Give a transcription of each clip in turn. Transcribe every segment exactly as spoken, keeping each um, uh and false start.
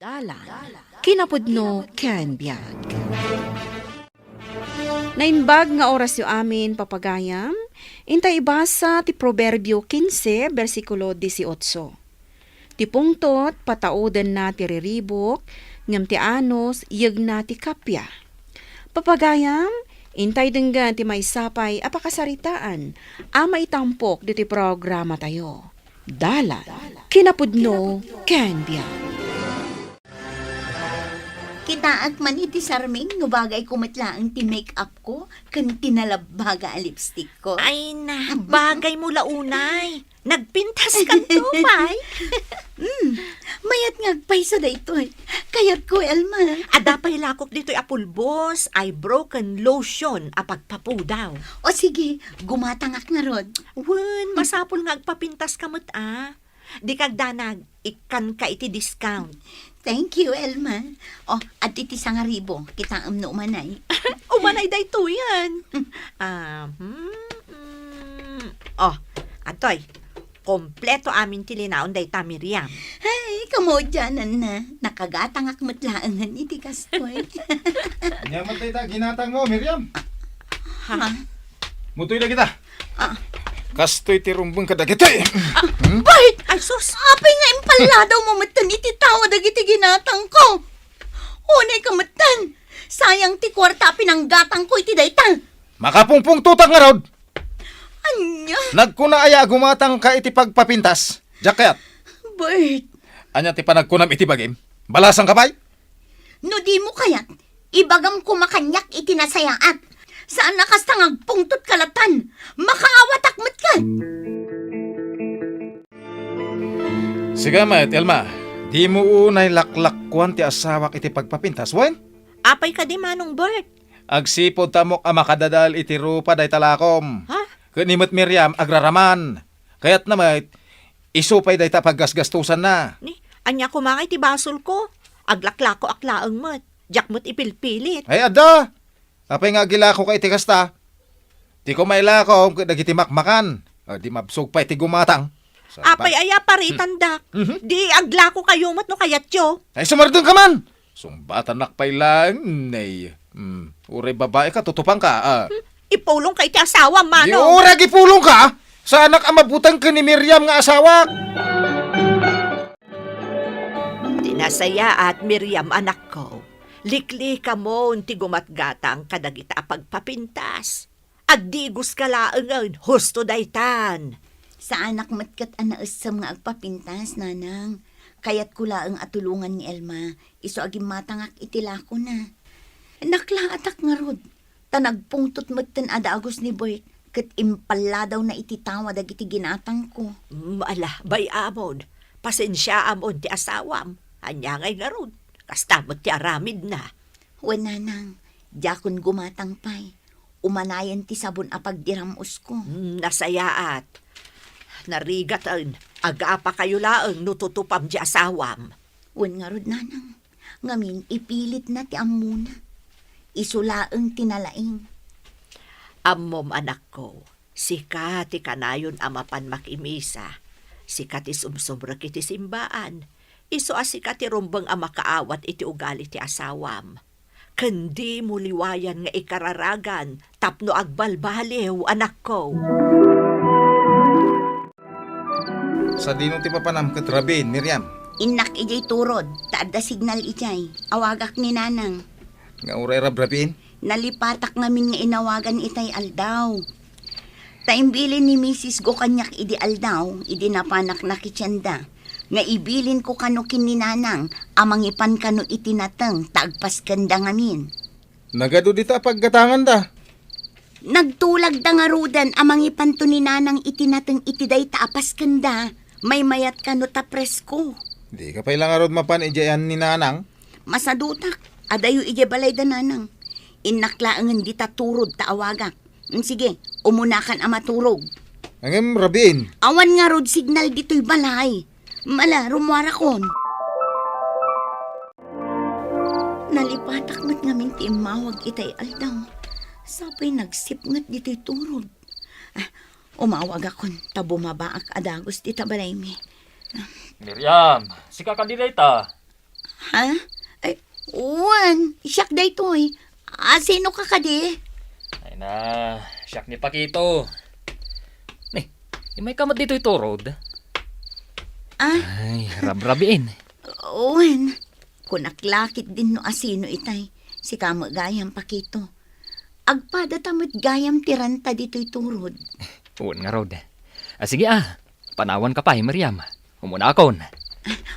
Dalan, kinapudno ken biag. Naimbag nga orasyo amin, papagayam, intay ibasa ti Proverbio quince, bersikulo dieciocho. Ti pungtot, pataudenna ti riribuk, ngem ti anus, yegna ti kappia. Papagayam, intay denggen ti maysa pay a pakasaritaan a maitampok ditoy programatayo. Dalan, kinapudno, ken biag. Kitaak man iti sarming no bagay ko met laeng ti make-up ko ken ti nalabbaga a lipstick ko. Ay na, bagay mo la unay. Nagpintas kanto pay. Hmm, mayat nga agpayso daytoy. Kayatko, Elma. Adda pay lakok ditoy a pulbos, eyebrow, ken lotion a pagpapudaw. O sige, gumatangak ngarud. Wen, masapul nga agpapintas ka met, a. Dika agdanag, ikkanka iti discount. Thank you, Elma. O, adtoy ti sangaribu, kitaem no umanay. Umanay daytoyen. Ah, hmm, hmm. O, adtoy. Kompleto amin ti linaon dayta, Miriam. Ay, kamaudiananna. Nakagatangak met laengen iti kastoy. Ania met dayta ginatangmo, Miriam? Ha? Mutoy dagita. Ah. Kastoy ti rumbeng kadagitoy. Ah, hmm? Bert! Ay, sus! Apay nga impalladawmo metten iti tawa dagiti ginatangko? Unay ka metten. Sayang ti kuarta a pinanggatangko iti dayta. Makapungpungtotak ngarud. Ania? Nagkuna aya a gumatangka iti pagpapintas? Diak kayat. Bert. Ania ti panagkunam iti bagim? Balasangka pay? No dimo kayat, ibagam koma kaniak iti nasayaat. Saan a kasta nga agpungtot ka latan. Makaawatak met ka. Sika met, Elma, dimo unay laklakkuan ti asawak iti pagpapintas, wen? Apay kadi, Manong Bert? Agsipud ta ammok a makadadael iti rupa dayta lakom. Ha? Ken ni met Miriam agraraman. Kayatna met, isu pay dayta paggasgastosanna. Ni, ania koma ngay ti basolko? Aglaklakoak laeng met. Diak met ipilpilit. Ay, adda! Apay nga agilakoka iti kasta? Ti koma ilakom ket dagiti makmakan. A, di mabsog pay ti gumatang. Sabag. Apay aya paritandak? Mhm. Di aglakokayo met no kayatyo. Ay, sumardengka man! Sungbatannak pay laeng, nay. Hmm, uray babaika, tutupangka, a. Hmm, ipulongka iti asawam, Manong. Di uray agipulongka! Saanak a mabuteng ken ni Miriam nga asawak! Ti nasayaat, Miriam, anakko, liklikamon ti gumatgatang kadagita a pagpapintas. Agdigoska laengen, husto daytan. Saanak met ket a naessem nga agpapintas, nanang. Kayatko laeng a tulongan ni Elma, isu a gimmatangak iti lakona. Naklaatak ngarud, ta nagpungtot metten a dagus ni Bert, ket impalladawna iti tawa dagiti ginatangko. Mm, ala, bay-amon, pasensiaamon ti asawam. Ania ngay ngarud, kasta met ti aramidna. Wen, nanang, diakon gumatang pay. Umanayen ti sabon a pagdiram-osko. Mm, nasayaat. Narigaten, agapakayo laeng no tutupam ti asawam. Wen ngarud, nanang, ngamin ipilitna ti ammona. Isu laeng ti nalaing. Ammom, anakko, sika ti kanayon a mapan makimisa. Sika ti sumsumrek iti simbaan. Isu a sika ti rumbeng a makaawat iti ugali ti asawam. Ken dimo liwayan nga ikararagan tapno agbalbaliw, anakko. Sadino ti papanam ket rabiin, Miriam? Innak idiay turod, ta adda signal idiay. Awagak ni Nanang. Nga uray rabrabiin? Nalipatak ngamin nga inawagan itay aldaw. Ta imbilin ni Misis Go kaniak idi aldaw, idi napanak na ken ni Tienda, nga ibilinko kano ken ni Nanang a mangipan kano iti nateng ta agpaskenda ngamin. Nagadu dita a paggatanganda. Nagtulagda ngaruden a mangipanto ni Nanang iti nateng iti dayta a paskenda, maymayat kano ta presko. Dika pay la ngarud mapan idiayan ni Nanang? Masadutak, adayo idiay balayda, Nanang. Innak laengen dita turod ta awagak. Mm, sige, umunakan a maturog. Ngem rabiin. Awan ngarud signal ditoy balay. Mala, rummuarakon. Nalipatak met ngamin ti immawag itay aldaw. Sapay nagsipnget ditoy turod. Ah, umawagakon, ta bumabaak a dagus dita balaymi. Miriam, sika kadi dayta? Ah? Ay, wen, siak daytoy. A, sino ka kadi? Ay na, siak ni Pakito. Ni, imay ka met ditoy turod? Ah? Ay, rabrabiin. Wen, kunak la ketdin no asino itay. Sika met gayam, Pakito. Agpadata met gayam ti renta ditoy turod. Wen ngarud. A, sige a, panawanka pay, Miriam. Umunakon.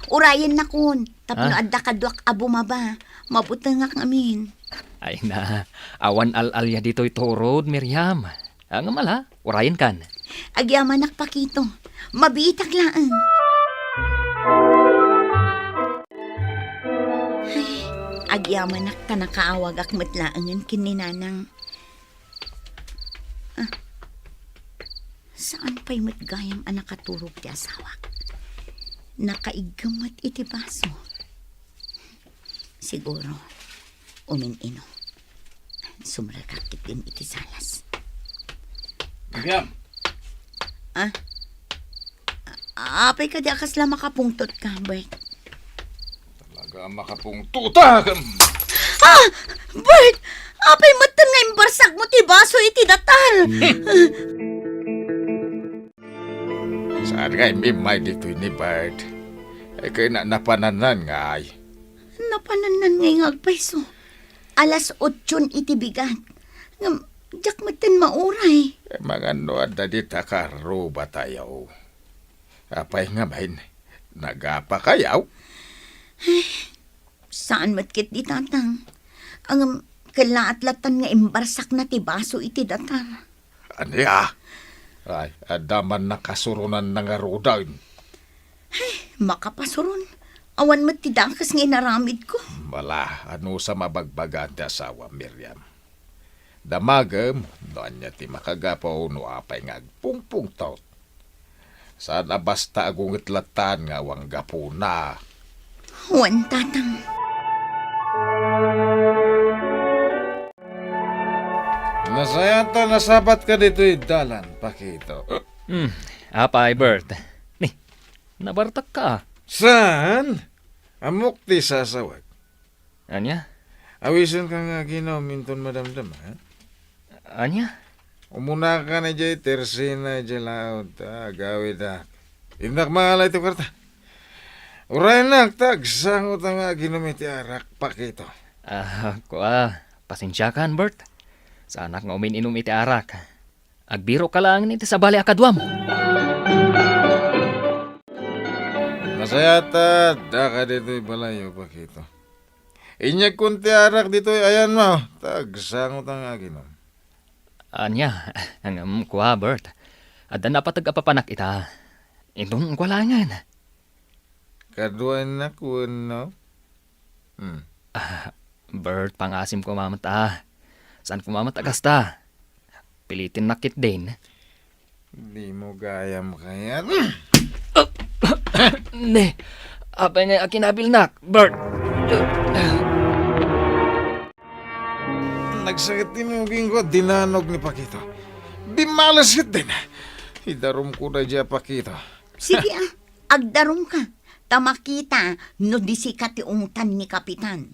Urayennakon, tapno Ah? adda kaduak a bumaba. Mabutengak ngamin. Ay na, awan al-alia ditoy turod, Miriam. Ngem ala, urayenkan. Agyamanak, Pakito. Mabiitak laeng. Ay, agyamanak ta nakaawagak met laengen ken ni Nanang. Ah, saan pay met gayam a nakaturog ti asawak? Nakaiggem met iti baso. Siguro, umin-inom. Sumrekak ketdin iti salas. Miriam! Ah? Apay kadi a kasla makapungtot ka, Bert? Talaga a makapungtotak! Ah! Bert! Apay metten nga imbarsak mo ti baso iti datar? Saan nga immay ditoy ni Bert? Ay, kay na-, napanannan ngay. Napanannan ngay nga agpayso. Alas otson iti bigat. Ngem, diak metten mauray. Eh, mangano adda dita karrubatayo? Apay ngamin, nagapakayaw? Saan met ketdi, Tatang. Ngem, kellaat lattan nga imbarsakna ti baso iti datar. Ania? Ay, adda man nakasurunanna ngaruden. Ay, makapasuron. Awan met ti dakes nga inaramidko. Bala, anusam a bagbagaan ti asawam, Miriam? Damagem no ania ti makagapu no apay nga agpungpungtot. Saan a basta agunget lattan nga awan gapuna. Wen, Tatang. Nasayaat ta nasabatka ditoy dalan, Pakito. Hmm, apay, Bert? Ni, nabartakka. Saan? Ammok ti sasawek. Ania? Awisenka nga aginom inton madamdama, ha? Ania? Umunaka idiay tersena idiay laud, ta agawidak. Innak mangala iti kuarta. Urayennak, ta agsangotan nga aginom iti arak, Pakito. Ah, kua, pasensiakan, Bert. Saanak nga umin-inom iti arak. Agbirokka laeng iti sabali a kaduam. Nasayaat ta addaka ditoy balayyo, Pakito. Inyegkon ti arak ditoy ayanmo, ta agsangotan nga aginom. Ania, ngem kua, Bert. Adda napateg a papanak ita. Inton kua laengen. Kaduaennak wenno? Hmm. Ah, Bert, pangasim koma met a. Saan koma met a kasta. Pilitinnak ketdin. Dimo gayam kayat. Ne, apay nga akinabilnak, Bert? Nagsakit ti mugingko, dinanog ni Pakito. Bimmales ketdin. Idarumko daydiay a Pakito. Sige, ah. Agdarumka, ta makita no di sika ti ungtan ni Kapitan.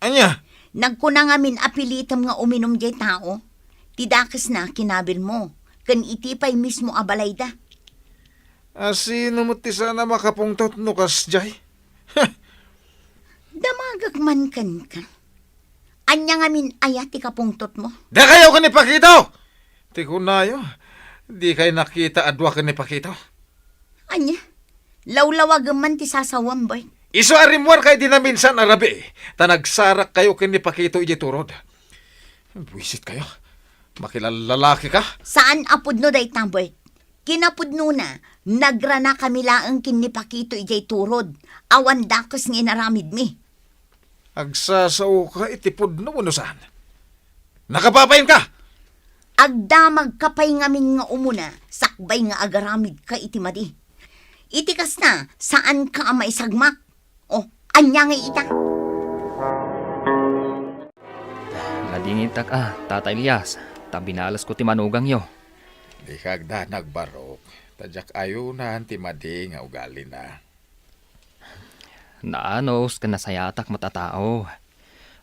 Ania? Nagkuna ngamin a pilitem nga uminum diay tao. Ti dakesna, kinabilmo, ken iti pay mismo a balayda. A, sino met ti saan a makapungtot no kasdiay? Damagek man kenka. Ania ngamin aya ti kapungtotmo? Dakayo ken ni Pakito! Ti kunayo, dikay nakita a dua ken ni Pakito. Ania? Lawlawagem man ti sasawam, Bert. Isu a rimmuarkayo idi naminsan a rabii, ta nagsarakkayo ken ni Pakito idiay turod. Buisitkayo. Makilallalakika. Saan a pudno dayta, Bert. Kinapudnona, nagranakami laeng ken ni Pakito idiay turod. Awan dakes nga inaramidmi. Agsasaoka iti pudno wenno saan? Nakababainka! Agdamagka pay ngamin nga umuna, sakbay nga agaramidka iti madi. Iti kasta, saanka a maisagmak. O, ania ngay ita? Nadingitak a, Tata Elias, ta binalesko ti manugangyo. Dika agdanag, Barok, ta diak ayonan ti madi nga ugalina. Naanus ken nasayaatak met a tao.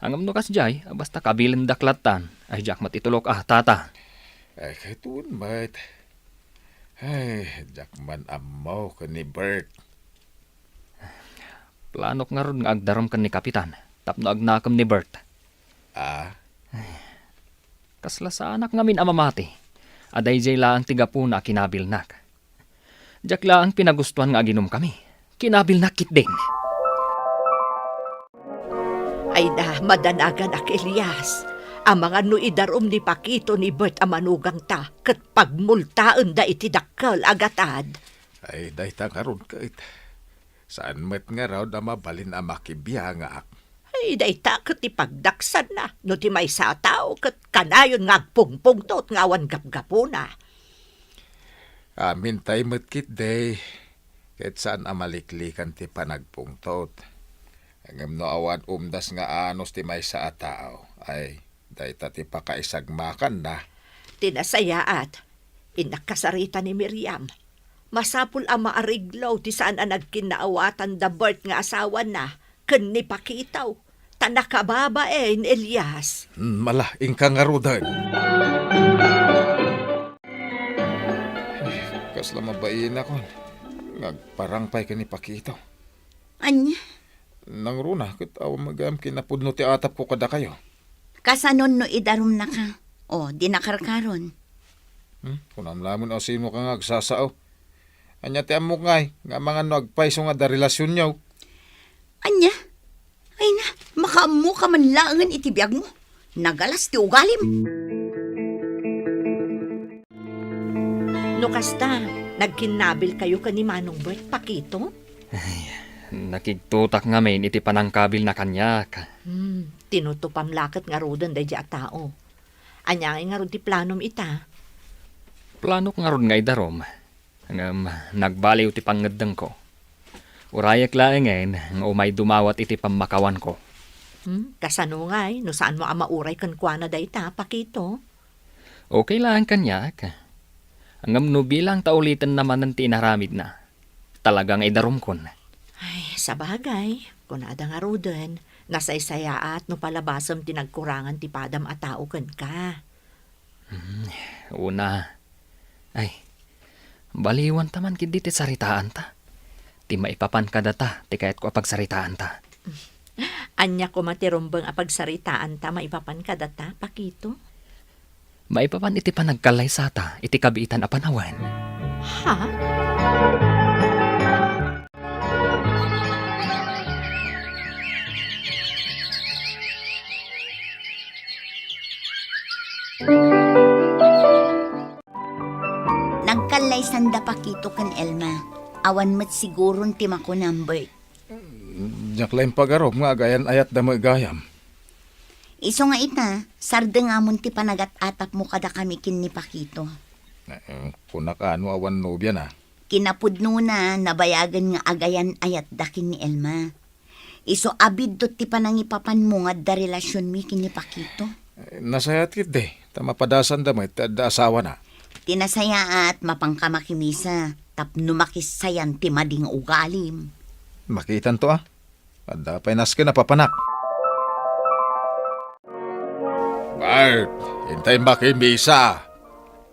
Ngem no kasdiay, basta kabilendak lattan, ay diak met itulok a, tata. Ay, kayton met. Ay, diak man ammo ken ni Bert. Planok ngarud nga agdarum ken ni Kapitan tapno agnakem ni Bert. Ah? Kasla saanak ngamin a mamati a daydiay laeng ti gapuna a kinabilnak. Diak laeng pinagustuan nga aginumkami. Kinabilnak ketdin. Ay na, madanaganak, Elias. Amangan no idarum ni Pakito ni Bert a manugangta ket pagmultaenda iti dakkel a gatad. Ay, dayta ngarud ket. Saan met ngarud a mabalin a makibiangak. Ay, dayta ket ti pagdaksanna no ti maysa a tao ket kanayon nga agpungpungtot nga awan gapgapuna. Amintay met ketdi, ket saan a maliklikan ti panagpungtot. Ngem no awan umdas nga anus ti maysa a tao, ay, dayta ti pakaisagmakanna. Ti nasayaat, innak kasarita ni Miriam. Masapul a maareglo ti saan a nagkinnaawatan da Bert nga asawana ken ni Pakito, ta nakababain, Elias. Hmm, ala, inka ngaruden. Kasla mabainak nga agparang pay ken ni Pakito. Ania? Nangruna, ket awan met gayam kinapudno ti atapko kadakayo. Kasanon no idarumnaka? O, di nakarkaron. Hmm? Kunam laeng a sinoka nga agsasao. Ania ti ammok ngay, nga amangan no agpayso nga adda relasionyo? Ania? Ay na, makaammoka man laengen iti biagmo. Nagalas ti ugalim. No kasta, nagkinnabilkayo ken ni Manong Bert, Pakito? Ay, nakigtutak ngamin iti panangkabilna kaniak. Hmm, tinutupam la ket ngaruden daydiay a tao. Ania ngay ngarud ti planom ita? Planok ngarud nga idarum. Ngem nagbaliw ti pangngeddengko. Urayek laengen nga umay dumawat iti pammakawanko. Hmm, kasano ngay no saanmo a mauray kenkuana dayta, Pakito? Okay laeng kaniak. Ngem no bilang ta ulitenna manen ti inaramidna, talaga nga idarumkon. Ay, sabagay, kunada ngaruden, nasaysayaat no palabasem ti nagkurangan ti padam a tao kenka. Hmm, una. Ay, baliwanta man ketdi ti saritaanta. Ti maipapan kadata ti kayatko a pagsaritaanta. Ania koma ti rumbeng a pagsaritaanta maipapan kadata, Pakito? Maipapan iti panagkallaysata iti kabiitan a panawen. Ha? Nagkallaysanda Pakito ken Elma. Awan met siguron ti makunam, Bert. Diak la impagarup nga agayan-ayatda met gayam. Isu nga ita, sardengamon ti panagat-atapmo kadakami ken ni Pakito. Eh, kunak a no awan nobiana. Kinapudnona, nabayagen nga agayan-ayatda ken ni Elma. Isu a biddut ti panangipapanmo nga adda relasionmi ken ni Pakito. Eh, nasayaat ketdi, ta mapadasanda met ti adda asawana. Ti nasayaat, mapanka makimisa, tapno makissayan ti madi nga ugalim. Makitanto a. Adda pay nasken a papanak. Bert, intay makimisa.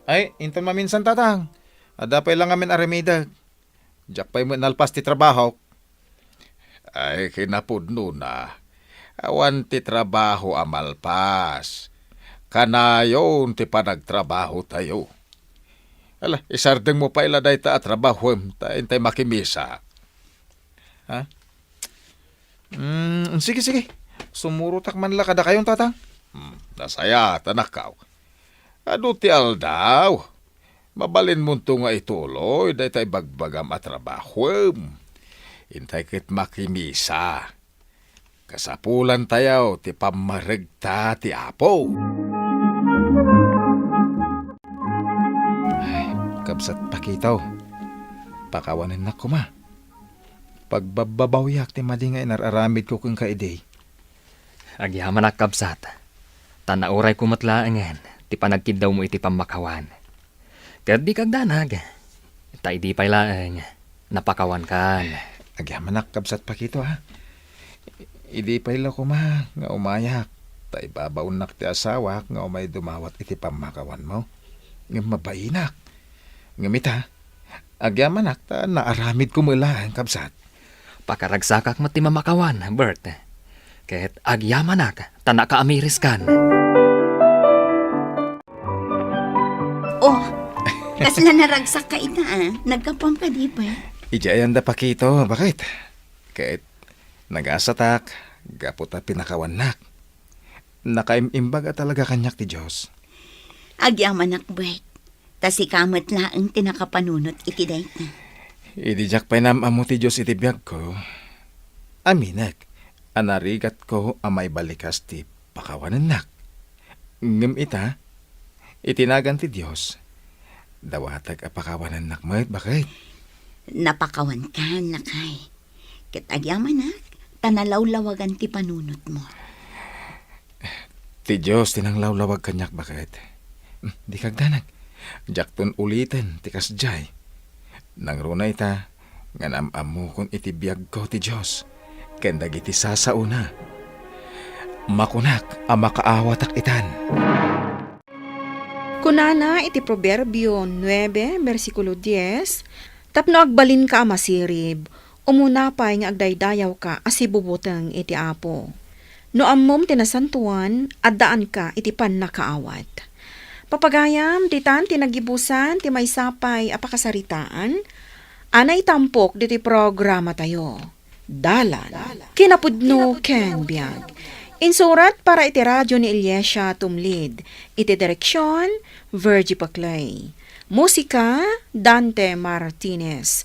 Ay, inton maminsan, Tatang. Adda pay la ngamin aramidek. Diak pay met nalpas ti trabahok. Ay, kinapudnona. Awan ti trabaho a malpas. Kanayon ti panagtrabahotayo. Ala, isardengmo pay la dayta a trabahoem, ta intay makimisa. Ha? Mm, sige, sige. Sumurotak man la kadakayon, Tatang. Hmm, nasayaat, anakko. Adu ti aldaw. Mabalinmonto nga ituloy dayta ibagbagam a trabahoem. Intay ket makimisa. Kasapulantayo ti pammaregta ti Apo. Ay, kabsat Pakito. Pakawanennak koma. Pagbabbabawiak ti madi nga inar-aramidko kenka idi. Agyamanak, kabsat. Ta naurayko met laengen ti panagkiddawmo iti pammakawan. Ket dika agdanag. Ta idi pay laeng, napakawankan. Agyamanak, Kabsat Pakito, ha? Idi pay la koma nga umayak, ta ibabaonnak ti asawak nga umay dumawat iti pammakawanmo. Ngem mabainak. Ngem ita, agyamanak ta naaramidko met laeng, Kabsat. Pakaragsakak met ti mamakawan, Bert. Ket agyamanak ta nakaamiriskan. Oh, kasla naragsak ka ita, ah. Naggapuam kadi, Bert? Idiay ayan da Pakito, baket. Ket nagasatak, gapu ta pinakawannak. Nakaim-imbag a talaga kaniak ti Dios. Agyamanak, Bert. Ta sika met laeng ti nakapanunot iti dayta. Idi diak pay naam-ammo ti Dios iti biagko, aminek a narigatko a maibalikas ti pakawanennak. Ngem ita, iti nagan ti Dios, dawatek a pakawanennak met, baket. Napakawankan, lakay. Ket agyamanak, ta nalawlawagan ti panunotmo. Ti Dios ti nanglawlawag kaniak, baket. Hmm, dika agdanag. Diakton uliten ti kasdiay. Nangruna ita nga naam-ammokon iti biagko ti Dios ken dagiti sasaona. Makunak a makaawatak itan. Kunana iti Proverbio nuebe, bersikulo dies, "Tapno agbalinka a masirib, umuna pay nga agdaydayawka a sibubuteng iti Apo. No ammom ti nasantoan, addaanka iti pannakaawat." Papagayam, ditan ti nagibusan ti maysa pay a pakasaritaan a naitampok ditoy programatayo. Dalan, kinapudno ken biag. Insurat para iti radio ni Eliesa Tumlid. Iti direksion, Virgie Paclay. Musika, Dante Martinez.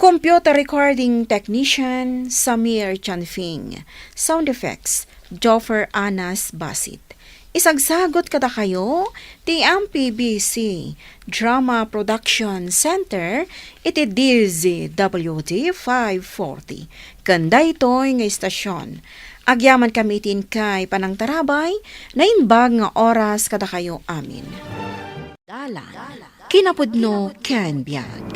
Computer recording technician, Samir Chanfing. Sound effects, Joffer Anas Basit. Isagsagut kadakayo ti M P B C Drama Production Center iti D Z W T five forty. Ken daytoy nga istasion, agyamankami iti inkay panangtarabay, naimbag nga oras kadakayo amin. Dalan, kinapudno ken biag.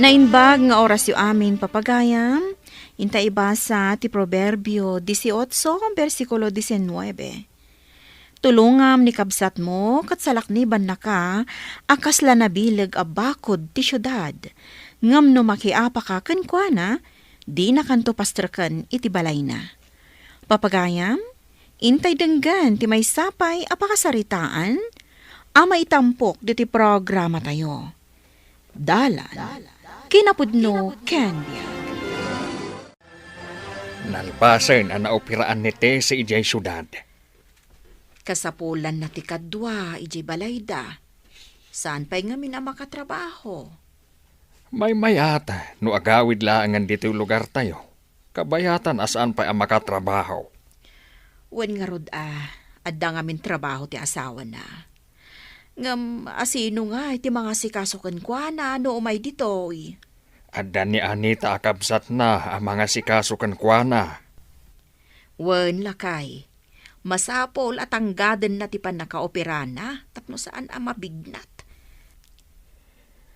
Naimbag nga orasyo amin, papagayam. Inta ibasa ti Proverbio dieciocho, bersikulo diecinuebe. "Tulongam ni kabsatmo ket salaknibannaka a kasla nabileg a bakod ti siudad. Ngem no makiapaka kenkuana, dinakanto pastreken iti balayna." Papagayam, intay denggen ti maysa pay a pakasaritaan a maitampok diti programatayo. Dalan, kinapudno ken biag. Nalpasen a naoperaan ni Tessie idiay siudad. Kasapulanna ti kadua idiay balayda. Saan pay ngamin a makatrabaho? Maymayat no agawid laengen ditoy lugartayo. Kabayatan a saan pay a makatrabaho. Wen ngarud a, adda ngamin trabaho ti asawana. Ngem asino ngay ti mangasikaso kenkuana no umay ditoy? Adda ni Anita a kabsatna a mangasikaso kenkuana. Wen, lakay, masapul a tanggadenna ti pannakaoperana tapno saan a mabignat.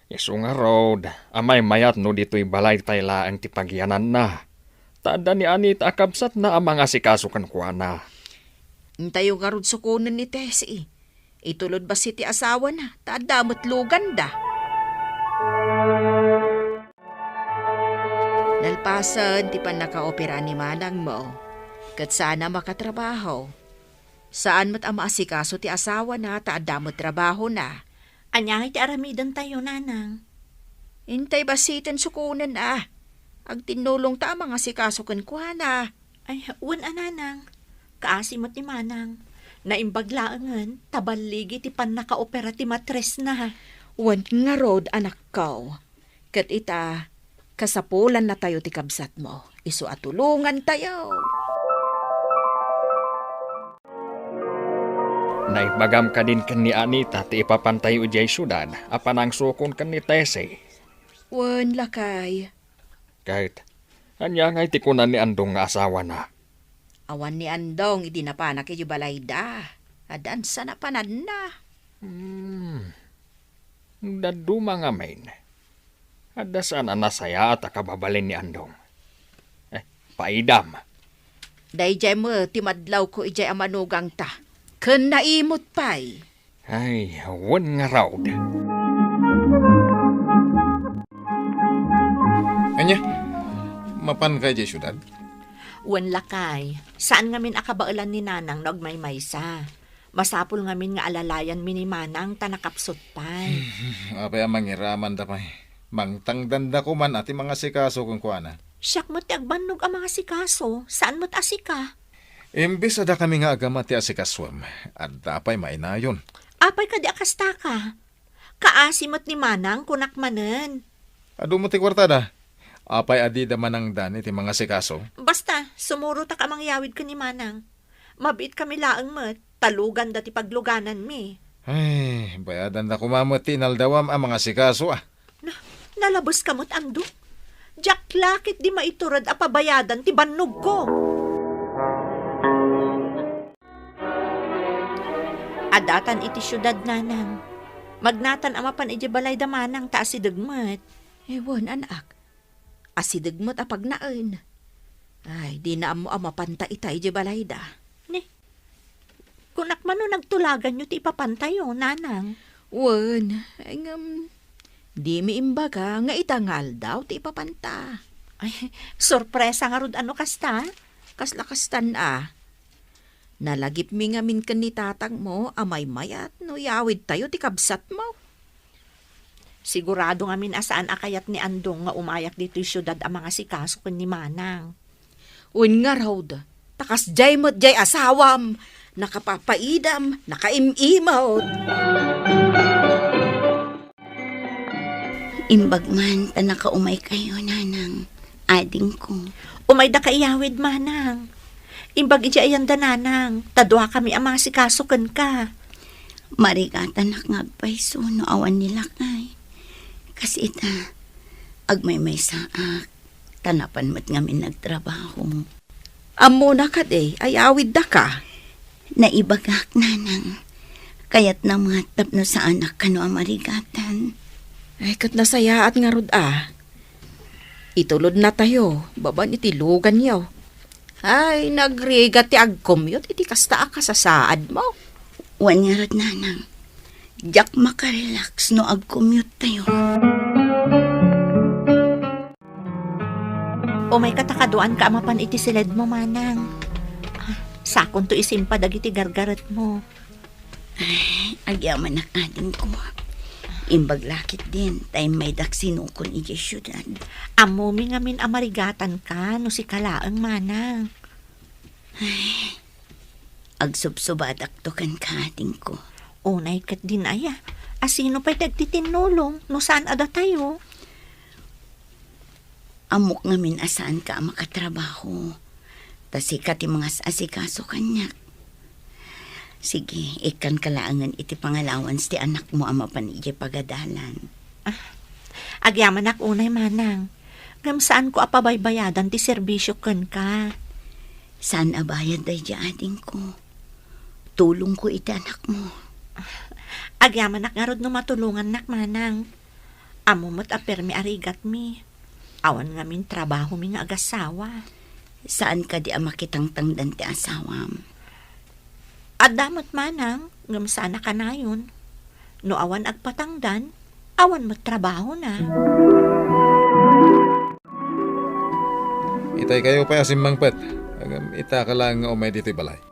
Isu ngarud a maymayat no ditoy balaytay laeng ti pagyananna, ta adda ni Anita a kabsatna a mangasikaso kenkuana. Intayo ngarud sukonen ni Tessie. Itulod bassit ti asawana, ta adda met luganda. Nalpasen ti pannakaopera ni manangmo, ket saan a makatrabaho. Saan met a maasikaso ti asawana ta adda met trabahona. Ania ngay ti aramidentayo, nanang? Intay bassiten sukonen a. Agtinnulongta a mangasikaso kenkuana. Ay, wen a, nanang. Kaasi met ni manang. Naimbag laengen ta balligi ti pannakaopera ti matresna. Wen ngarud, anakko. Ket ita, kasapulannatayo ti kabsatmo. Isu a tulongantayo. Naibagam kadin ken ni Anita ti ipapantayo idiay siudad a panangsukon ken ni Tessie. Wen, lakay. Ket, ania ngay ti kuna ni Andong nga asawana? Awan ni Andong idi napanak idiay balayda. Addan sa napananna. Hmm. Dadduma ngamin. Adda saan a nasayaat a kababalin ni Andong. Eh, paidam. Daydiay met ti madlawko idiay a manugangta. Ken naimot pay. Ay, wen ngarud. Ania, mapanka idiay siudad? Wen, lakay. Saan ngamin a kabaelan ni Nanang no agmaymaysa. Masapul ngamin nga alalayanmi ni Manang ta nakapsut pay. Apay a mangiramanda pay? Mangtangdanda koman a ti mangasikaso kenkuana. Siak met ti agbannog a mangasikaso, saan met a sika. Imbes a dakami nga agama ti asikasoem, adda pay mainayon. Apay kadi a kastaka? Kaasi met ni Manang, kunak manen. Adu met ti kuartada. Apay a dida manangdan iti mangasikaso? Basta, sumurotak a mangyawid ken ni Manang. Mabiit kami laeng met, ta luganda ti paglugananmi. Ay, bayadanda koma met ti inaldawam a mangasikaso, a. Na, nalabes ka met, Andong? Diak la ketdi maitured a pabayadan ti bannogko. Addatan iti siudad, Nanang. Magnatan a mapan idiay balay da Manang ta asideg met. Ewan, anak. Asideg met a pagnaen. Ay, dina ammo a mapanta ita idiay balayda. Ni, kunak man no nagtulaganyo ti ipapantayo, Nanang. Wen, ay, ngem, dimi imbaga nga ita nga aldaw ti ipapanta. Ay, sorpresa ngarud a no kasta? Kasla kastan a. Nalagipmi ngamin ken ni tatangmo a maymayat no iyawidtayo ti kabsatmo. Sigurado ngamin a saan a kayat ni Andong nga umayak ditoy siudad a mangasikaso ken ni Manang. Wen ngarud, ta kasdiay met diay asawam, nakapapaidam, nakaim-imot. Imbag man ta nakaumaykayo, Nanang, adingko. Umayda ka iyawid, Manang. Imbag idiay ayanda, Nanang, ta duakami a mangasikaso kenka. Marigatanak nga agpayso no awan ni lakay. Kas ita, agmaymaysaak, ta napan met ngamin nagtrabaho. Ammona kadi, ay awiddaka? Naibagak, Nanang. Kayatna met tapno saanak kano a marigatan. Ay, ket nasayaat ngarud a. Itulodnatayo, babaen iti luganyo. Ay, nagrigat ti agcommute iti kasta a kasasaadmo. Wen ngarud, Nanang. Diak makarelax no agcommute tayo. Umayka ta kaduaanka a mapan iti siledmo, Manang. Ah, sakonto isimpa dagiti gargaretmo. Ay, agyamanak, adingko. Imbag la ketdin, ta immaydak sinukon idiay siudad. Ammomi ngamin a marigatanka no sika laeng, Manang. Ay, agsubsubadakto kenka, adingko. Unay ketdin aya, a sino pay ti agtitinnulong no saan a datayo? Ammok ngamin a saanka a makatrabaho. Ta sika ti mangas-asikaso kaniak. Sige, ikkanka laengen iti pangallowance ti anakmo a mapan idiay pagadalan. Ah, agyamanak unay, Manang. Ngem saanko a pabaybayadan ti serbisio kenka. Saan a bayad daydiay, adingko. Tulongko iti anakmo. Agyamanak ngarud no matulongannak, Manang. Ammo met a permi a rigatmi. Awan ngamin trabahomi nga agassawa. Saan kadi a makitangtangdan ti asawam? Adda met, Manang, ngem saan a kanayon. No awan agpatangdan, awan met trabahona. Itay kayo pay a simmangpet. Ngem ita ka laeng nga umay ditoy balay.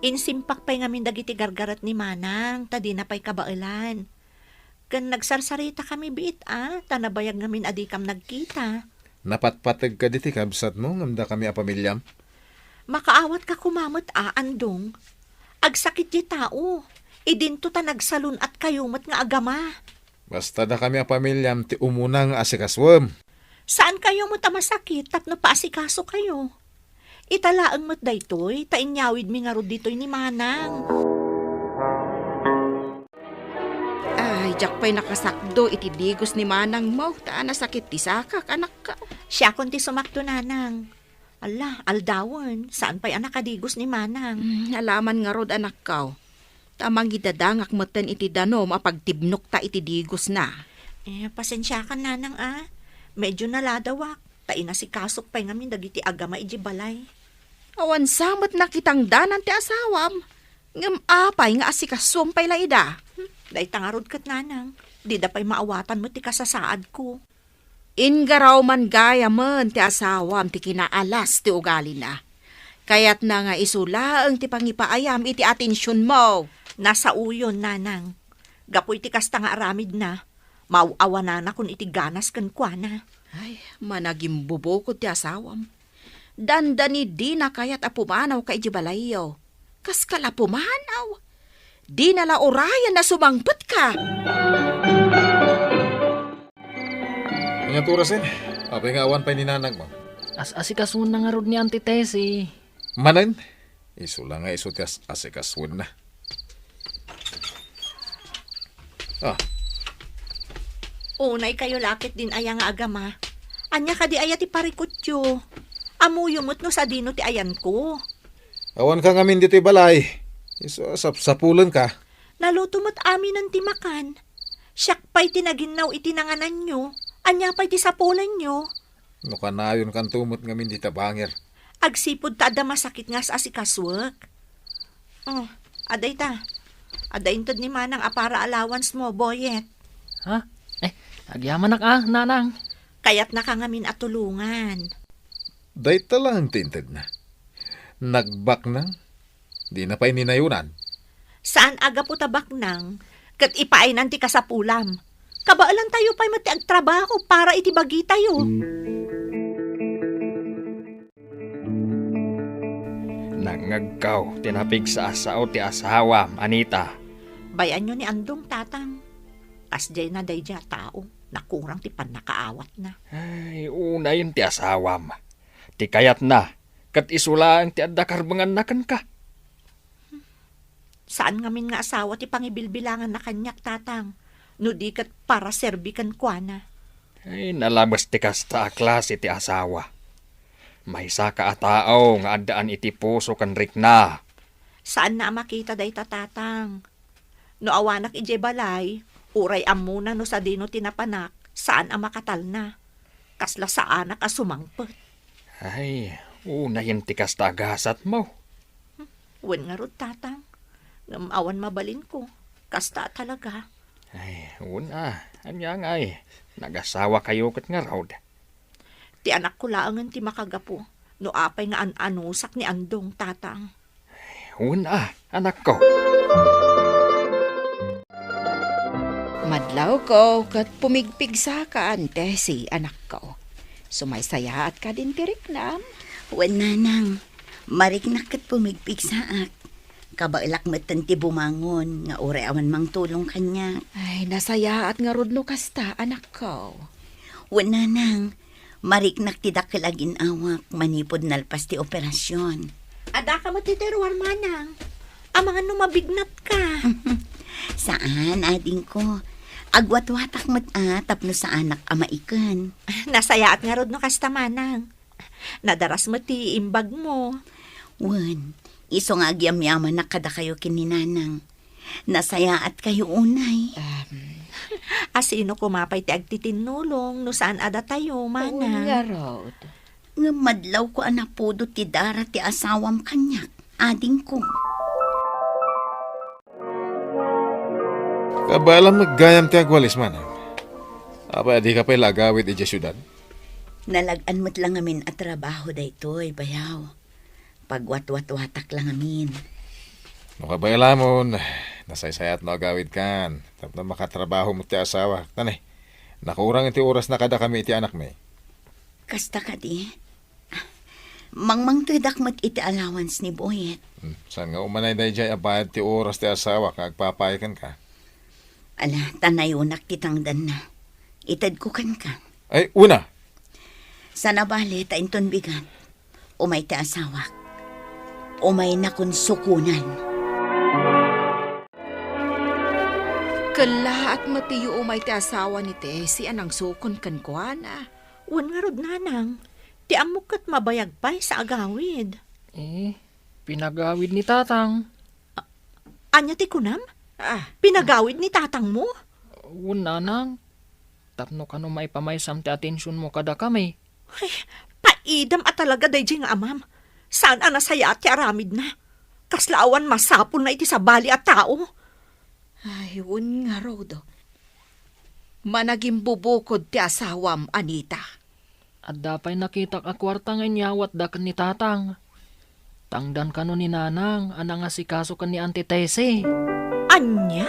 Insimpak pay ngamin dagiti gargaret ni Manang, ta dina pay kabaelan. Ken nagsarsaritakami biit a, ta nabayag ngamin a dikam nagkita. Napatpateg kadi ti kabsatmo ngem dakami a pamiliam? Makaawatka koma met a, Andong. Agsakit ti tao. Idinto ta nagsalun-atkayo met nga agama. Basta dakami a pamiliam ti umuna nga asikasuem. Saankayo met a masakit tapno paasikasokayo. Ita laeng met daytoy, ta inyawidmi ngarud ditoy ni Manang. Ay, diak pay nakasakdo iti digos ni Manangmo, ta nasakit ti sakak, anakko. Siakon ti sumakdo, Nanang. Ala, aldawen, saan pay a nakadigos ni Manang? Mm, alaman ngarud, anakko. Ta mangidadangak metten iti danum a pagtibnokta iti digosna. Eh, pasensiakan, Nanang, a. Medyo naladawak, ta inasikasok pay ngamin dagiti agama idiay balay. Awan sa met nakitangdanan ti asawam, ngem apay nga asikasuem pay la ida? Hmm, dayta ngarud ket, nanang, dida pay maawatan met ti kasasaadko. Inggaraw man gayamen ti asawam ti kinaalas ti ugalina. Kayatna nga isu laeng ti pangipaayam iti atensionmo. Nasaoyon, nanang. Gapu iti kasta nga aramidna, maaw-awananakon iti ganas kenkuana. Ay, managimbubukod ti asawam. Dandani dina kayat a pumanawka idiay balayyo. Kaskala pumanaw, dina la urayan a sumangpetka. Ania ti orasen? Apay nga awan pay ni nanangmo? As-asikasuenna ngarud ni Auntie Tessie. Manen? Isu la nga isu ti as-, asikasuenna. Ah. Unay kayo lakit din aya nga agama. Ania kadi aya ti parikutyo? Ammoyo met no sadino ti ayanko. Awanka ngamin ditoy balay. Isu a sapsapulenka. Naluto met aminen ti makan. Siak pay ti naginnaw iti nangananyo. Ania pay ti sapulenyo? No kanayonkanto met ngamin dita bangir. Agsipud ta adda masakit nga as-asikasuek. Oh, adda ita. Adda inted ni Manang a para allowance mo, Boyet. Ha? Eh, agyamanak a, Nanang. Kayatnaka ngamin a tulongan. Dayta laeng ti intedna. Nagbaknang, dina pay ninayonan. Saan a gapu ta baknang, ket ipaaynan ti kasapulam. Kabaelantayo pay met ti agtrabaho para iti bagitayo. Nangngegko ti napigsa a sao ti asawam, Anita. Bay-anyo ni Andong, Tatang. Kasdiayna daydiay a tao, nakurang ti pannakaawatna. Ay, unayen ti asawam. Ti kayatna, ket isu laeng ti adda karbenganna kenka. Saan ngamin nga asawa ti pangibilbilanganna kaniak, Tatang, no di ket para serbi kenkuana. Ay, nalames ti kasta a klase ti asawa. Maysaka a tao nga addaan iti puso ken rikna. Saanna a makita dayta, Tatang. No awanak idiay balay, uray ammona no sadino ti napanak, saan a makatalna. Kasla saanak a sumangpet. Ay, unayen ti kasta a gasatmo. Wen ngarud, Tatang. Ngem awan mabalinko. Kasta talaga. Ay, wen a. Ania ngay? Nagasawakayo ket ngarud. Ti anakko laengen ti makagapu no apay nga an-anusak ni Andong, Tatang. Wen a, anakko. Madlawko ket pumigpigsaka, Auntie Tessie, anakko. Sumaysayaatka din ti riknam? Wen, Nanang. Mariknak ket pumigpigsaak. Kabaelak metten ti bumangon nga uray awan mangtulong kaniak. Ay, nasayaat ngarud no kasta, anakko. Wen, Nanang. Mariknak ti dakkel a gin-awak manipud nalpas ti operasyon. Adda ka met iti ruar, Manang. Amangan no mabignatka. Saan, adingko. Agwatwatak met a tapno saanak a maiken. Nasayaat ngarud no kasta, Manang. Nadaras met ti imbagmo. Wen, isu nga agyamyamanak kadakayo ken ni Nanang. Nasayaatkayo unay. Em. Asino koma pay ti agtitinnulong no saan a datayo, Manang? Ngarud. Ngem madlawko a napudot ti dara ti asawam kaniak, adingko. Kabaelam met gayam ti agwalis, Manang. Apay a dika pay la agawid idiay siudad? Nalag-an met la ngamin a trabaho daytoy, bayaw. Pagwatwatwatak la ngamin. No kabaelamon, nasaysayaat no agawidkan. Tapno makatrabaho met ti asawak. Tani, nakurang ti orasna kadakami iti anakmi. Kasta kadi? Mangmangtedak met iti allowance ni Boyet. Hmm, saan nga umanay daydiay a bayad ti oras ti asawak nga agpapay kenka? Ala, ta nayonak ti tangdanna. Itedko kenka. Ay, una! Saan a bale ta inton bigat. Umay ti asawak. Umaynakon sukonan. Kellaat met ti umay ti asawa ni Tessie a nangsukon kenkuana. Wen ngarud, Nanang, ti ammok ket mabayag pay sa agawid. Eh, pinagawid ni Tatang. A-, ania ti kunam? Ah. Pinagawid ni Tatangmo? Wen, Nanang. Tapno kano maipamaysam ti atensionmo kadakami. Ay, paidam a talaga daydiay nga amam. Saan a nasayaat ti aramidna. Kasla awan masapulna iti sabali a tao. Ay, wen ngarud. Managimbubukod ti asawam, Anita. Adda pay nakitak a kuarta nga inyawatda ken ni Tatang. Tangdan kano ni Nanang a nangasikaso ken ni Auntie Tessie. Ania?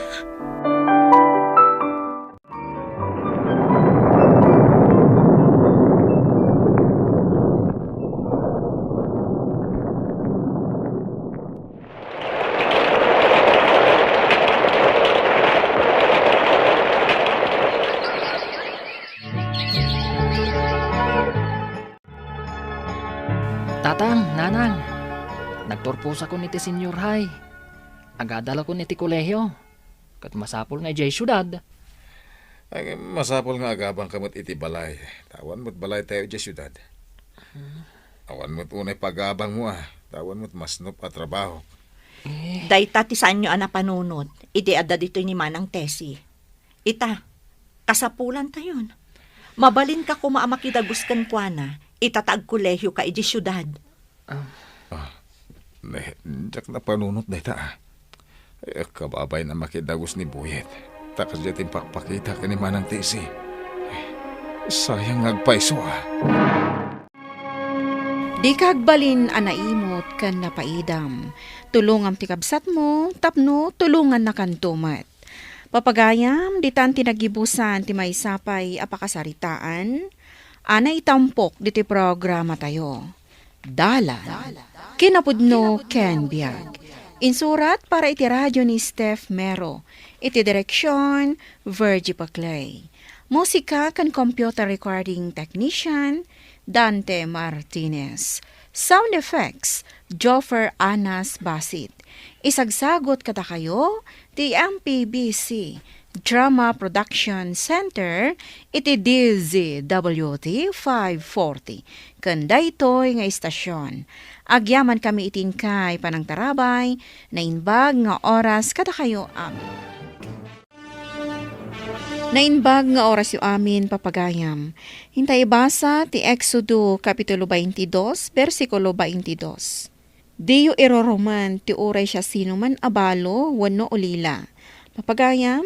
Tatang, Nanang, nagturposakon iti senior high. Agadalakon iti kolehio. Ket masapul nga idiay siudad. Ay, masapul nga agabangka met iti balay. Ta awan met balaytayo idiay siudad. Hmm. Awan met unay pagabangmo a. Ta awan met masnop a trabaho. Eh. Dayta ti saanyo a napanunot idi adda ditoy ni Manang Tessie. Ita, kasapulantayon. Mabalinka koma a makidagus kenkuana, ita ta agkolehioka idiay siudad. Ah. Ah, ne, diak napanunot dayta, ah. Eh, kababain a makidagus ni Boyet. Ta kasdiay ti impakpakita ken ni Manang Tessie. Eh, sayang nga agpayso, ah. Dika agbalin a naimut ken napaidam. Tulongam ti kabsatmo tapno tulongannakanto met. Papagayam, ditan ti nagibusan ti maysa pay a pakasaritaan a naitampok ditoy programatayo. Dalan, kinapudno ken biag. Insurat para iti radio ni Steph Mero. Iti direksion, Virgie Paclay. Musika ken computer recording technician, Dante Martinez. Sound effects, Joffer Anas Basit. Isagsagot kadakayo ti M P B C Drama Production Center iti D Z W T five forty. Ken daytoy nga istasyon, agyamankami iti inkay panangtarabay, naimbag nga oras kadakayo amin. Naimbag nga orasyo amin, papagayam. Inta ibasa ti Exodo, Kapitulo twenty-two, bersikulo twenty-two. Diyo irurumen ti uray siasinoman a balo wenno ulila. Papagayam,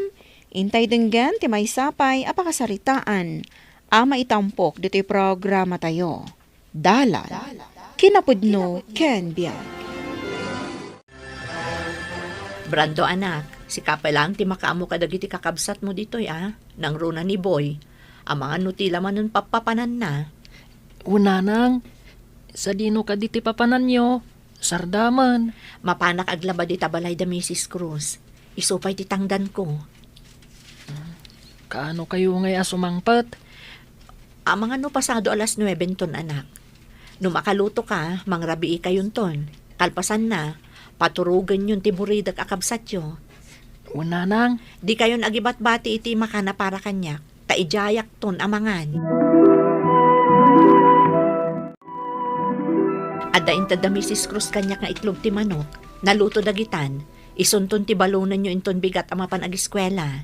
intay denggen ti maysa pay a pakasaritaan a maitampok ditoy programatayo. Dalan, kinapudno ken biag. Brando, anak, sika pay laeng ti makaammo kadagiti kakabsatmo ditoy, a? Nangruna ni Boy. Amangan no ti la manen pappapananna. Wen, nanang, sadino kadi ti papananyo? Sardaman. Mapanak aglaba dita balay da Misis Cruz. Isu pay ti tangdanko. Kaano kayo ngay a sumangpet? Amangan no pasado alas nuebe inton, anak. No makaluto ka, mangrabii kayo inton. Kalpasanna, paturogenyon ti buridak a kabsatyo. Wen, nanang. Di kayon agibatbati iti makana para kaniak, ta idiayakton a mangan. Adda inted da Misis Cruz kaniak nga itlog ti manok. Naluto dagitan. Isunton ti balonenyo inton bigat a mapan agiskuela.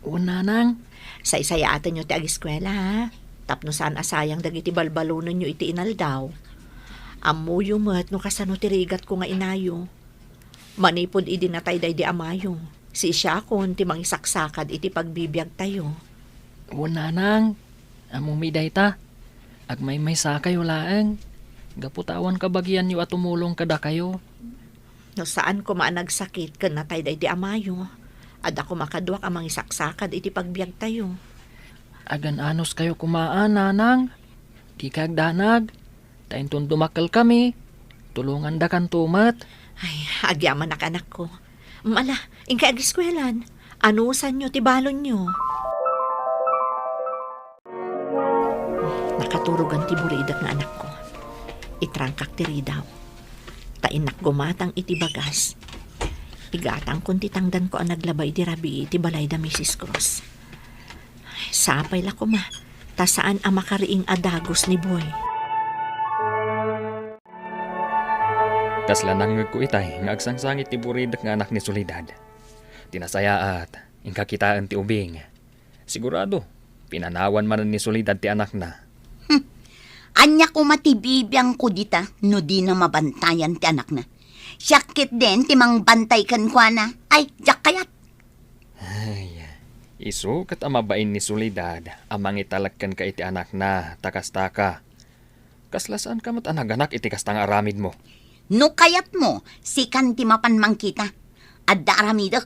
Wen, nanang. Saysayaatenyo ti agiskuela, ha? Tapno saan a sayang dagiti balbalonenyo iti inaldaw. Ammoyo met no kasano ti rigatko nga inayo. Manipud idi natay daydi amayo, siisiakon ti mangisaksakad iti pagbibiagtayo. Wen, nanang, ammomi dayta. Agmaymaysakayo laeng, gapu ta awan kabagianyo a tumulong kadakayo. No saan koma a nagsakit ken natay daydi amayo, adda koma kaduak a mangisaksakad iti pagbiagtayo. Agan-anos kayo koma a, nanang. Dika agdanag. Ta inton dumakkel kami, tulongandakanto met. Ay, agyamanak, anakko. Mala, inkay agiskuelan. Anusanyo ti balonyo. Nakaturogan ti buridak nga anakko. Itrangkak ti ridaw. Ta innak gumatang iti bagas. Igatangkon ti tangdanko a naglaba idi rabii iti balay da Misis Cruz. Sapay la koma, ta saan a makariing a dagus ni Boy. Kasla nangngegko itay nga agsangsangit ti buridak nga anak ni Soledad. Ti nasayaat, inka kitaen ti ubing. Sigurado, Pinanawan manen ni Soledad ti anakna. Hmm. Ania koma ti bibiangko dita no dina mabantayan ti anakna? Siak ketdin ti mangbantay kenkuana. Ay, diak kayat. Ay, isu ket a mabain ni Soledad a mangitalek kenka iti anakna, ta kastaka. Kasla saanka met a naganak iti kasta nga aramidmo. No kayatmo, sikan ti mapan mangkita. Adda aramidek.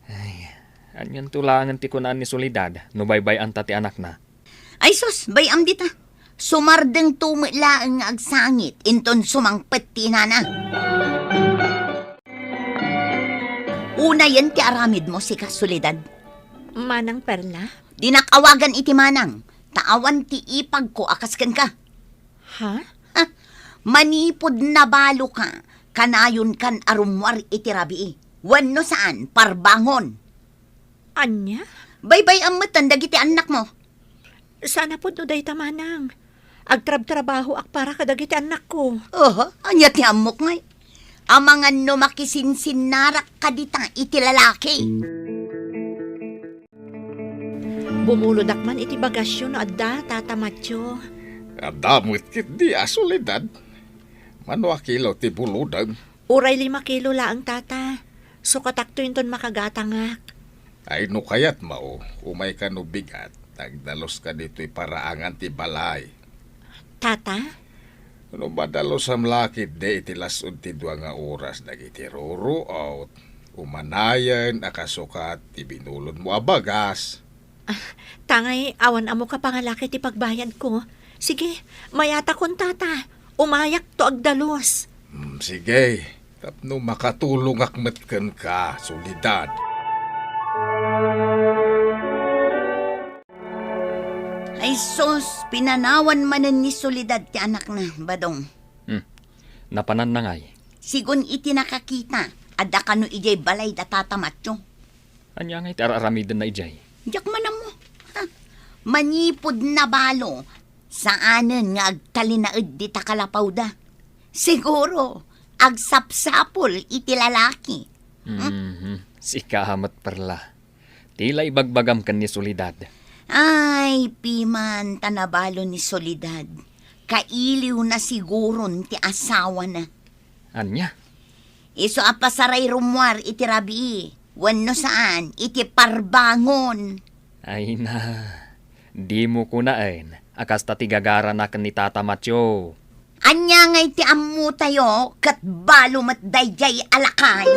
Ay, anianto laengen ti kunaan ni Soledad no baybay-anta ti anakna? Ay sus, bay-am dita. Sumardengto met laeng nga agsangit inton sumangpet ti inana. Unayen ti aramidmo, sika, Soledad. Manang Perla? Dinak awagan iti manang, ta awan ti ipagko a kas kenka. Ha? Ah, manipud nabaloka, kanayonkan a rummuar iti rabii. Wenno saan, parbangon. Ania? Baybay-am metten dagiti annakmo. Saan a pudno dayta, manang. Agtrabtrabahoak para kadagiti annakko. Oho, ania ti ammok ngay? Amangan no makisinsinnarak ka dita iti lalaki. Bumulodak man iti bagasyo no adda, Tata Matyo. Adda met ketdi a Soledad. Mano a kilo ti bulodem? Uray lima kilo laeng, Tata. Sukatakto inton makagatangak. Ay, no kayatmo, umayka no bigat, agdaluska ditoy paraangan ti balay. Tata? No madalosam la ketdi iti las-ud ti dua nga oras dagiti ruruot, umanayen a kasukat ti binulodmo a bagas. Ah, tangay awan ammoka pangalaki ti pagbayadko. Sige, mayatakon, Tata. Umayakto agdalus. Hmm, sige. Tapno makatulongak met kenka, Soledad. Ay sus, pinanawan manen ni Soledad ti anakna, Badong. Hmm. Napananna ngay? Sigun iti nakakita, adda kano idiay balay da Tata Matyo. Ania ngay ti ar-aramidenna idiay? Diak man ammo. Ha? Manipud nabalo, saanen nga agtalinaed dita kalapawda. Siguro, agsapsapul iti lalaki. Mhm. Sika met, Perla. Ti la ibagbagam ken ni Soledad. Ay, piman ta nabalo ni Soledad. Kailiwna siguron ti asawana. Ania? Isu a pasaray rummuar iti rabii, wenno saan, iti parbangon. Ay na, dimo kunaen a kasta ti gagarana ken ni Tata Matyo. Ania ngay ti ammotayo ket balo met daydiay a lakay?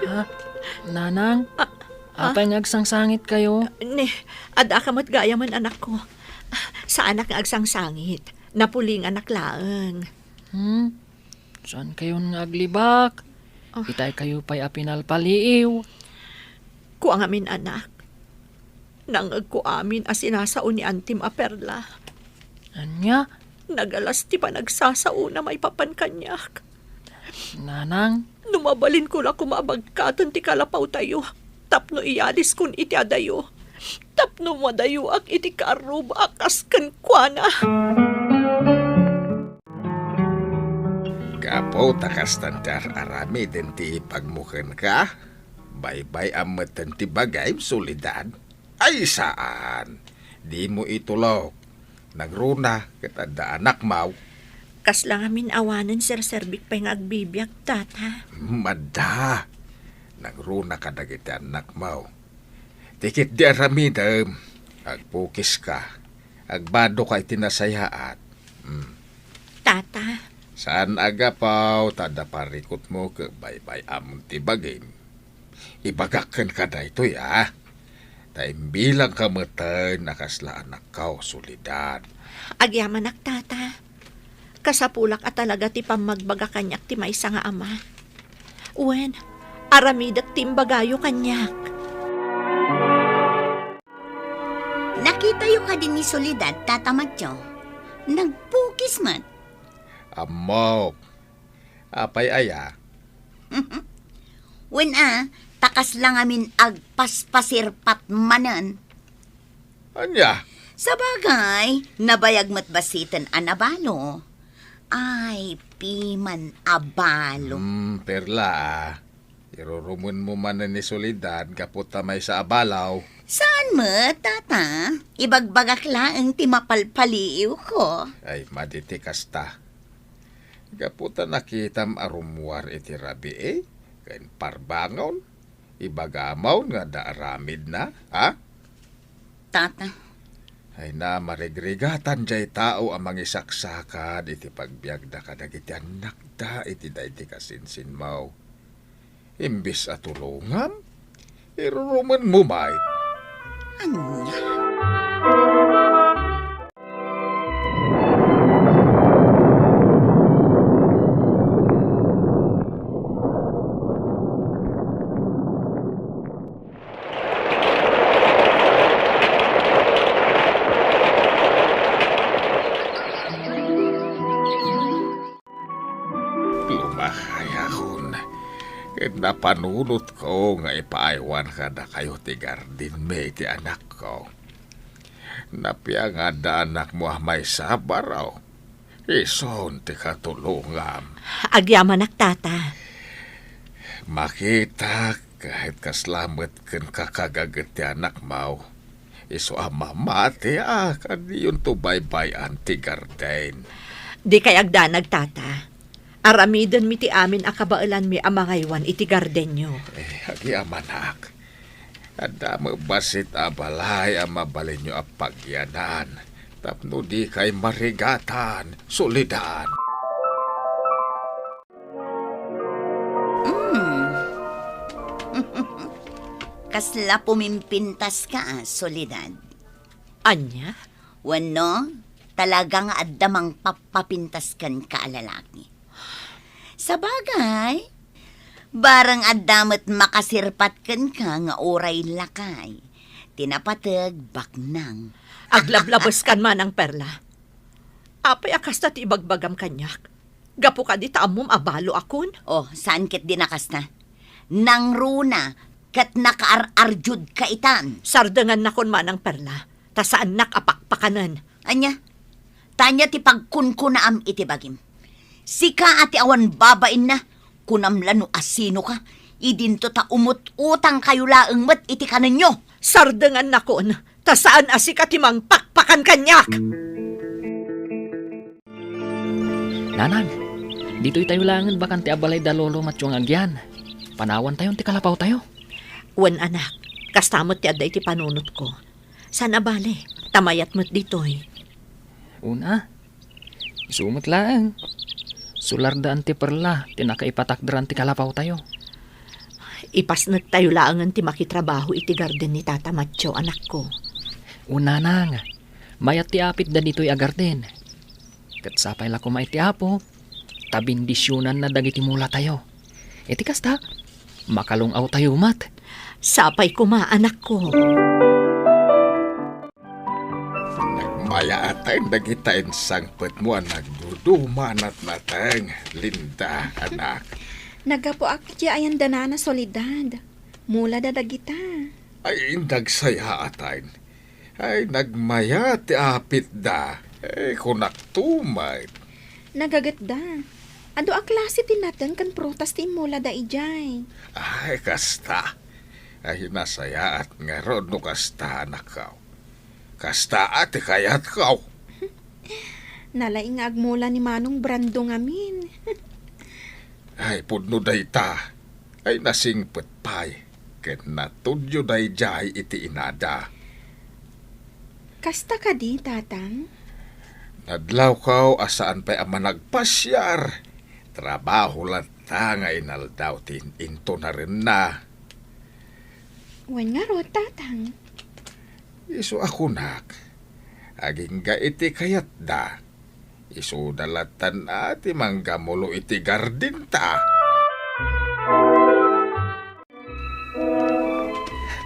Ah, Nanang, ah, apay nga agsangsangitkayo? Ni, addaka met gayamen, anakko. Saanak nga agsangsangit. Napulinganak laeng. Hmm? Saankayon nga aglibak? Ah. Itaykayo pay a pinalpaliiw. Kua ngamin, anak. Nangngegko amin a sinasao ni antim a Perla. Ania? Nagalas ti panagsasaona maipapan kaniak. Nanang? No mabalinko la koma a bagkaten ti kalapawtayo tapno iyaliskon iti adayo, tapno madayoak iti kaarruba a kas kenkuana. Gapu ta kastan ti ar-aramiden ti ipagmo kenka, baybay-am metten ti bagim, Soledad. Ay, saan. Dimo itulok. Nagruna ket adda anakmaw. Kasla ngamin awanen serserbik pay nga agbibiag, Tata. Mm, adda. Nagruna kadagiti annakmaw. Ti ketdi aramidem, agpukiska, agbadoka iti nasayaat. Mm. Tata. Saan a gapu ta adda parikutmo ket baybay-amon ti bagim. Ibagak kenka daytoy, a. Ta imbilangka metten a kasla anakko, Soledad. Agyamanak, Tata. Kasapulak a talaga ti pammagbaga kaniak ti maysa nga ama. Wen, aramidek ti imbagayo kaniak. Nakitayo kadi ni Soledad, Tata Matyo? Nagpukis met. Ammok. Apay aya? Wen a, ta kasla ngamin agpaspasirpat manen. Ania? Sabagay, nabayag met bassiten a nabalo. Ay, piman a balo. Hmm, Perla, a. Irurumenmo manen ni Soledad gapu ta maysa a balaw. Saan met, Tata? Ibagbagak laeng ti mapalpaliiwko. Ay, madi ti kasta. Gapu ta nakitam a rummuar iti rabii ken parbangon, ibagam nga adda aramidna, ha? Tata. Ay na, marigrigatan jay tao a mangisaksakad iti pagbiagda kadagiti annakda iti daydi kasinsinmo. Imbes a tulongam, irurumenmo met. Ania? Lumakayakon, ket napanunotko nga ipaaywan kadakayo ti gardenmi iti anakko. Napia nga adda anakmo a maysa a baro? Isun ti katulongam. Agyamanak, Tata. Makitak ket kasla met ken kakagaget ti anakmo. Isu a mamati a kadiyonto baybay-an ti garden. Dikay agdanag, Tata. Aramidenmi ti amin a kabaelanmi a mangaywan iti gardenyo. Eh, agyamanak. Adda met bassit a balay a mabalinyo a pagyanan tapno dikay marigatan, Soledad. Mm. Kasla pumimpintaska, Soledad. Ania? Wenno, talaga nga adda mangpappapintas kenka a lalaki. Sabagay, bareng adda met makasirpat kenka nga uray lakay ti napateg baknang. Aglablabeskan, Manang Perla. Apay a kasta ti ibagbagam kaniak? Gapu kadi ta ammom a baloakon? Oh, saan ketdi a kasta? Nangruna ket nakaar-arjudka itan. Sardengannakon, Manang Perla, ta saannak a pakpakanen. Ania? Ta ania ti pagkunkunaam iti bagim? Sika a ti awan babainna, kunam la no asinoka, idinto ta umut-utangkayo laeng met iti kanenyo. Sardengannakon, ta saan a sika ti mangpakpakan kaniak. Nanang, ditoy tayo laengen bakante a balay da Lolo Matyo nga agyan. Panawantayon ti kalapawtayo. Wen, anak, kasta met ti adda iti panunotko. Saan a bale, ta mayat met ditoy. Una, isu met laeng. Sularda Auntie Perla ti nakaipatakderan ti kalapawtayo. Ipasnektayo laengen ti makitrabaho iti garden ni Tata Matyo, anakko. Wen, nanang, mayat ti apitda ditoy a garden. Ket sapay la koma iti Apo, ta bendisionanna dagiti mulatayo. Iti kasta, makalung-awtayo met. Sapay koma, anakko. Nagmayaten dagita insangpetmo a nagduduma a natnateng, Linda, anak. Naggapuak iti ayandanana, Soledad. Mulada dagita. Ay, indagsayaaten. Ay, nagmayat ti apitda. Eh, kunakto met. Nagagetda. Adu a klase ti nateng ken prutas ti immulada idiay. Ay, kasta. Ay, nasayaat ngarud no kasta, anakko. Kasta a ti kayatko. Nalaing nga agmula ni Manong Brando ngamin. Ay, pudno dayta. Ay, nasingpet pay, ket natudyo daydiay iti inada. Kasta kadi, Tatang? Nadlawko a saan pay a managpasiar. Trabaho latta nga inaldaw ti in-, intunarenna. Wen ngarud, Tatang. Isu a kunak, agingga iti kayatda. Isuda lattan a ti manggamulo iti gardenta.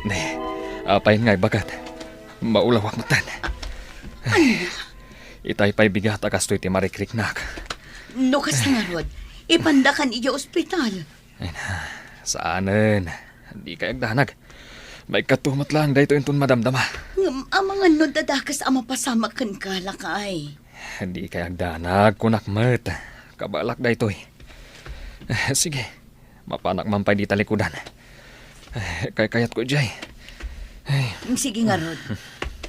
Ne, apay nga ibagat? Maulawak metten. Ania? Itay pay bigat a kastoy ti marikriknak. No kasta ngarud, ipandakan idiay ospital. Ay na, saanen. Dikay agdanag. Maikkato met laeng daytoy inton madamdama. Ngem amangan no dadakes a mapasamak kenka, lakay. Dikay agdanag, kunak met. Kabaelak daytoy. Sige, Mapanak man pay dita likudan. Eh, kaykayatko idiay. Ay. Mm, sige ngarud.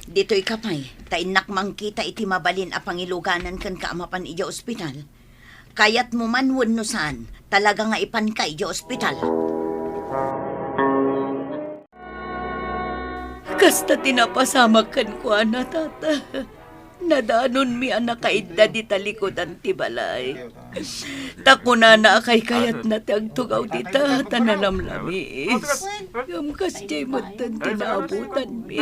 Ditoyka pay, ta innak mangkita iti mabalin a pangiluganan kenka a mapan idiay ospital. Kayatmo man wenno saan, talaga nga ipanka idiay ospital. Kasta ti napasamak kenkuana, Tata. Nadanonmi a nakaidda dita likudan ti balay. Ta kunana a kaykayatna ti agtugaw dita, ta nalamlamiis. Ngem kasdiay metten ti naabutanmi.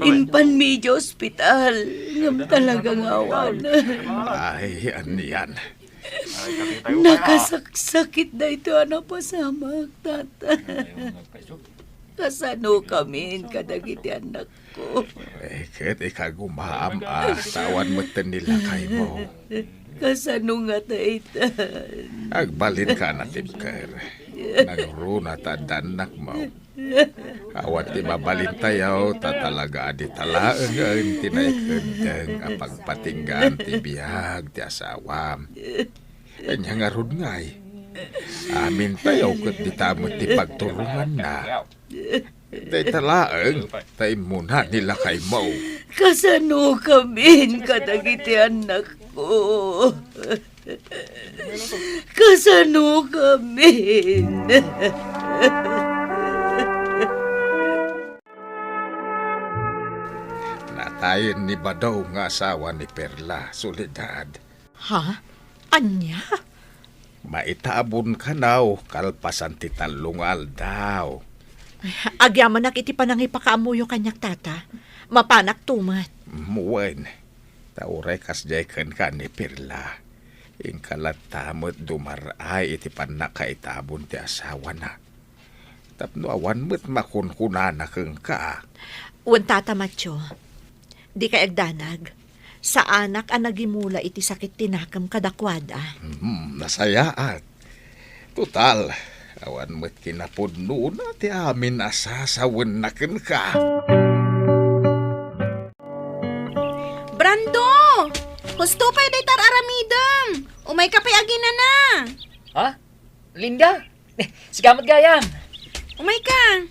Impanmi idiay ospital, ngem talaga nga awanen. Ay, anian? Nakasaksakit daytoy a napasamak, Tata. Kasanokamin kadagiti annakko? Eh, ket ikagumaam a ta awan metten ni lakaymo. Kasano nga daytan? Agbalinka a natibker. Nangruna ta adda annakmo. Awan ti mabalintayo, ta talaga a dita laengen ti naikeddeng a pagpatinggaan ti biag ti asawam. Ania ngarud ngay? Amintayo ket dita met ti pagturonganna. Dayta laeng, ta immuna ni lakaymo. Kasanokamin kadagiti annakko? Kasanokamin? Natayen ni Badong nga asawa ni Perla, Soledad. Ha? Ania? Maitabon kanaw kalpasan ti tallo nga aldaw. Ay, agyamanak iti panangipakaammoyo kaniak, Tata. Mapanakto met. Mm, wen. Ta uray kasdiay kenka ni Perla, inka latta met dumar-ay iti pannakaitabon ti asawana. Tapno awan met makunkunana kenka. Wen, Tata Matio, dikay agdanag. Saanak a nagimula iti sakit ti nakem kadakuada. Hmm, nasayaat. Total, awan met kinapudnona ti amin a sasawenna kenka. Brando! Husto pay dayta ar-aramidem! Umayka pay aginana! Ha? Linda? Sika met gayam. Umayka.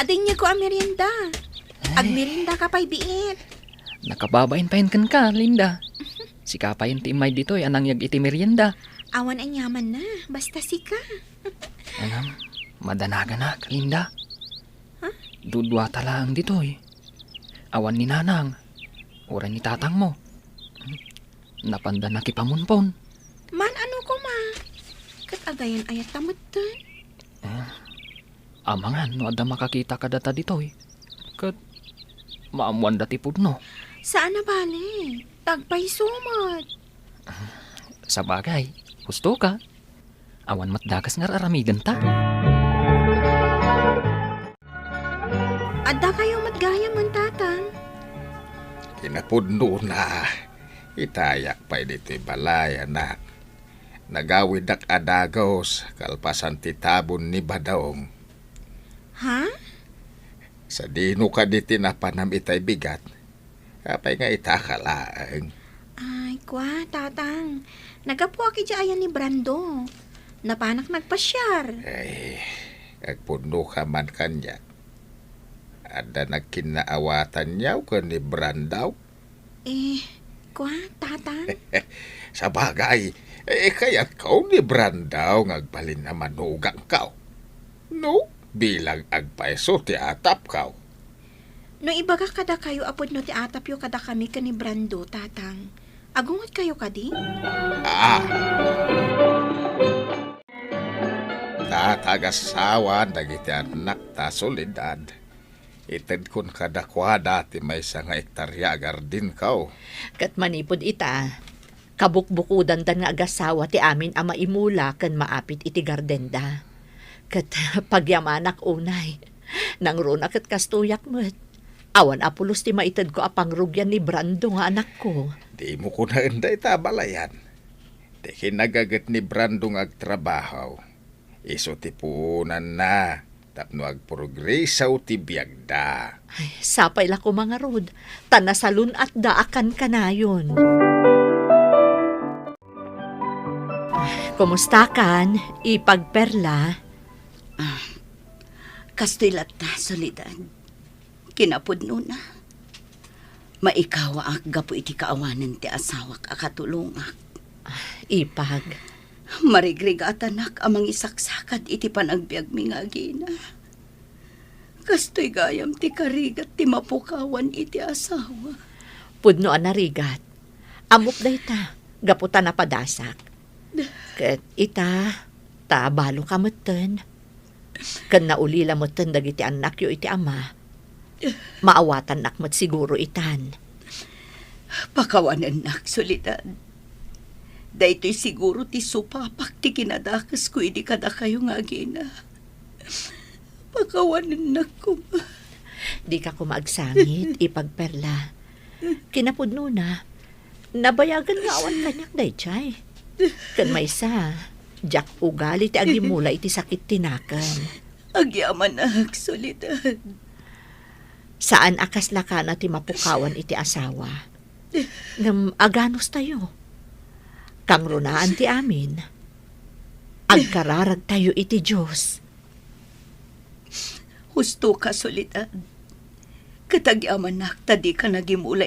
Adda inyegko a merienda. Ay. Agmeriendaka pay biit. Nakababain payen kenka, Linda. Sika payen ti immay ditoy a nangyeg iti merienda. Awan aniamanna, basta sika. Ngem, madanaganak, Linda. Ha? Duduata laeng ditoy. Awan ni nanang, uray ni tatangmo. Napanda nakipamunpon. Maan-ano koma? Ket agayan-ayatta metten? Eh, amangan no adda makakita kadata ditoy. Ket maammoanda ti pudno. Saan a bale. Tagpayso met. Sabagay, husto ka. Awan met dakes nga ar-aramidenta. Addakayo met gayam, Tatang. Kinapudnona, itayak pay ditoy balay, anak. Nagawidak a dagus kalpasan ti tabon ni Badong. Ha? Sadino kadi ti napanam itay bigat? Apay nga itaka laeng? Ay, kua, Tatang. Naggapuak idiay ayan ni Brando. Napanak nagpasiar. Ay, agpudnoka man kaniak. Adda nagkinnaawatanyo ken ni Brando? Eh, kua, Tatang? Sabagay, eh, kayatko ni Brando nga agbalin a manugangko. No, bilang agpayso ti atapko. No ibagak kadakayo a pudno ti atapyo kadakami ken ni Brando, Tatang, agungotkayo kadi? Ah. Ta, ta agassawan dagiti annakta, Soledad. Itedkon kadakuada ti maysa nga ektaria a gardenko. Ket manipud ita, kabukbukodandan nga agassawa ti amin a maimula ken maapit iti gardenda. Ket pagyamanak unay, nangruna ket kastoyak met. Awan a pulos ti maitedko a pangrugian ni Brando nga anakko. Dimo kunaen dayta a balayan. Ti kinagaget ni Brando nga agtrabaho, isu ti puonanna tapno agprogreso ti biagda. Ay, sapay la koma ngarud, ta nasalun-atda a kankanayon. Kumustakan, Ipag Perla? Ah, kastoy latta, Soledad. Kinapudnona, maikawaak gapu iti kaawanan ti asawak a katulongak. Ipag. Marigrigatanak a mangisaksakad iti panagbiagmi nga agina. Kastoy gayam ti karigat ti mapukawan iti asawa. Pudno a narigat. Ammok dayta, gapu ta napadasak. Ket ita, ta balo ka metten. Ken naulila metten dagiti annakyo iti ama. Maawatannak met siguro itan. Pakawanennak, Soledad. Daytoy siguro ti supapak ti kinadakesko idi kadakayo nga agina. Pakawanennak koma. Dika koma agsangit, Ipag Perla. Kinapudnona, nabayagen nga awan kaniak daydiay. Ken maysa, diak ugali ti agimula iti sakit ti nakem. Agyamanak, Soledad. Saan a kasla kana ti mapukawan iti asawa. Ngem aganustayo? Kangrunaan ti amin. Agkararagtayo iti Dios. Husto ka, Soledad. Ket agyamanak ta dika nagimula